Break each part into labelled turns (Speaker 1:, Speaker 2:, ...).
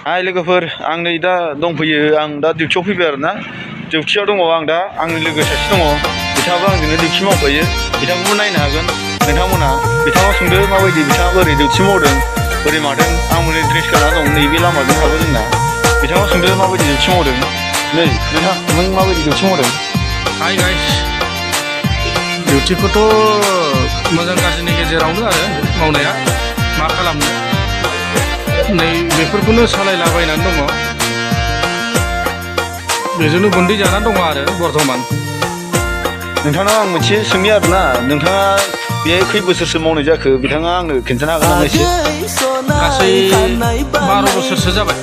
Speaker 1: हाय लोगोफोर आं नै दा दंफैयो आं दा डिउटियाव फैबाय आरोना डिउटियाव दङ आं दा आंनि लोगो सासे दङ बिथाङाबो आंजोंनो डिउटि मावफायो बिथांखौबो नायनो हागोन नोंथांमोना बिथाङा सोंदो माबायदि बिथाङा बोरै डिउटि मावदों बोरै मादों आंबो नै ड्रेस गानना दं नैबे लामाजों हाबो जोंना बिथाङा सोंदो माबायदि डिउटि मावदों नै नोंथां नों माबायदि डिउटि मावदों
Speaker 2: हाय गाइस डिउटिखौथ' मोजां गाज्रिनि गेजेरावनो आरो मावनाया मा खालामनो नै बेफोरखौनो सालायलाबायनानै दङ बेजोंनो गुन्दै जानानै दङ आरो बर्थमान
Speaker 1: नोंथांनाव आं मोनसे सोंनि आरोना नोंथाङा बेहाय खै बोसोरसो मावनाय जाखो बिथाङा आंनो खिन्थानो हागोन नामा एसे
Speaker 2: गासै 12 बोसोरसो जाबाय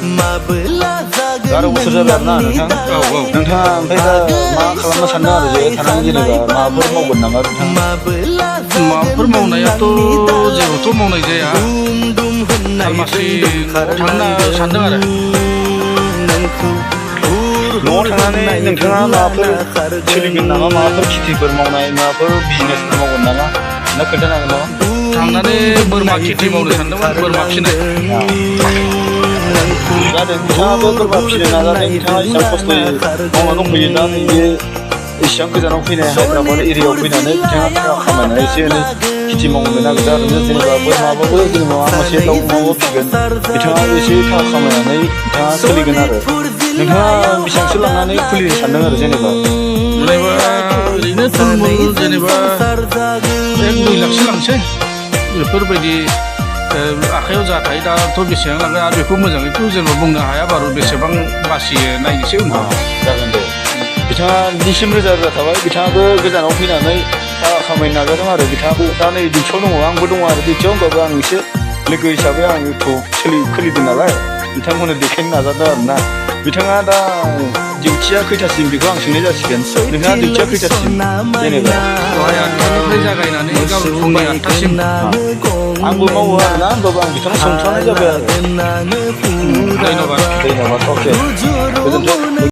Speaker 1: 12 बोसोर जाबाय आरोना नोंथां
Speaker 2: औ
Speaker 1: नोंथाङा ओमफ्राय दा मा खालामनो सानदों आरो जे थानानै जेनेबा माबाफोर मावगोन नामा नोंथाङा
Speaker 2: माबाफोर मावनायाथ' जेबोथ' मावनाय जाया फार्मासि थांनो सानदों आरो
Speaker 1: न'आव थांनानै नोंथाङा माबाफोर सोलिगोन नामा माबाफोर खेथिफोर मावनाय माबाफोर बिजनेसफोर मावगोन नामा ना खोन्थानो हागोन नामा
Speaker 2: थांनानै बोरमा खेथि मावनो सानदोंमोन बोरमा फिसिनाय
Speaker 1: जादों बिथाङाबो बोरमा फिसिनो नाजादों बिथाङा एसेबां खस्थ'यै मावना दंफैयो दा नैबे एसेबां गोजानाव फैनाय हायद्राबाद एरियायाव फैनानै बिथाङा थाखा खामायनानै एसे एनै खेथि मावनो नागिरदों आरो जेनेबा बोरमाबाबो जेनेबा मासे दाउ अमाबो फिगोन बिथाङा एसे थाखा खामायनानै बिथाङा सोलिगोन आरो नोंथाङा बेसेबांसो लांनानै खुलिनो सानदों आरो जेनेबा
Speaker 2: ओरैनो थुलमुल जेनेबा 1-2 लाखसो लांसै बेफोरबायदि आखायाव जा थायो दाथ' बेसेबां लाङो आरो बेखौ मोजाङैथ' जेनेबा बुंनो हाया बारु बेसेबां बासियो नायनोसै उनाव
Speaker 1: जागोन दे बिथाङा दिसिम रोजा थाबाय बिथाङाबो गोजानाव फैनानै थाखा खामायनो नाजादों आरो बिथाङाबो दा नै डिउटियाव दङ आंबो दङ आरो डिउटियाव होनबाबो आं एसे लोगो हिसाबै आं इउटुब खुलिदों नालाय बिथांमोननो देखायनो नाजादों आरोना बिथाङा दा डिउटिया खैथासिम बेखौ आं सोंनाय जासिगोन नोंहा डिउटिया खैथासिम जेनेबा
Speaker 2: दहाय 8टानिफ्राय जागायनानै गाबोन फुंनि 8टासिम
Speaker 1: आंबो मावो आरोना होनबाबो आं बिथांनाव सोंथ'नाय जाबाय आरो
Speaker 2: धन्यबाद
Speaker 1: अके गोजोन्थों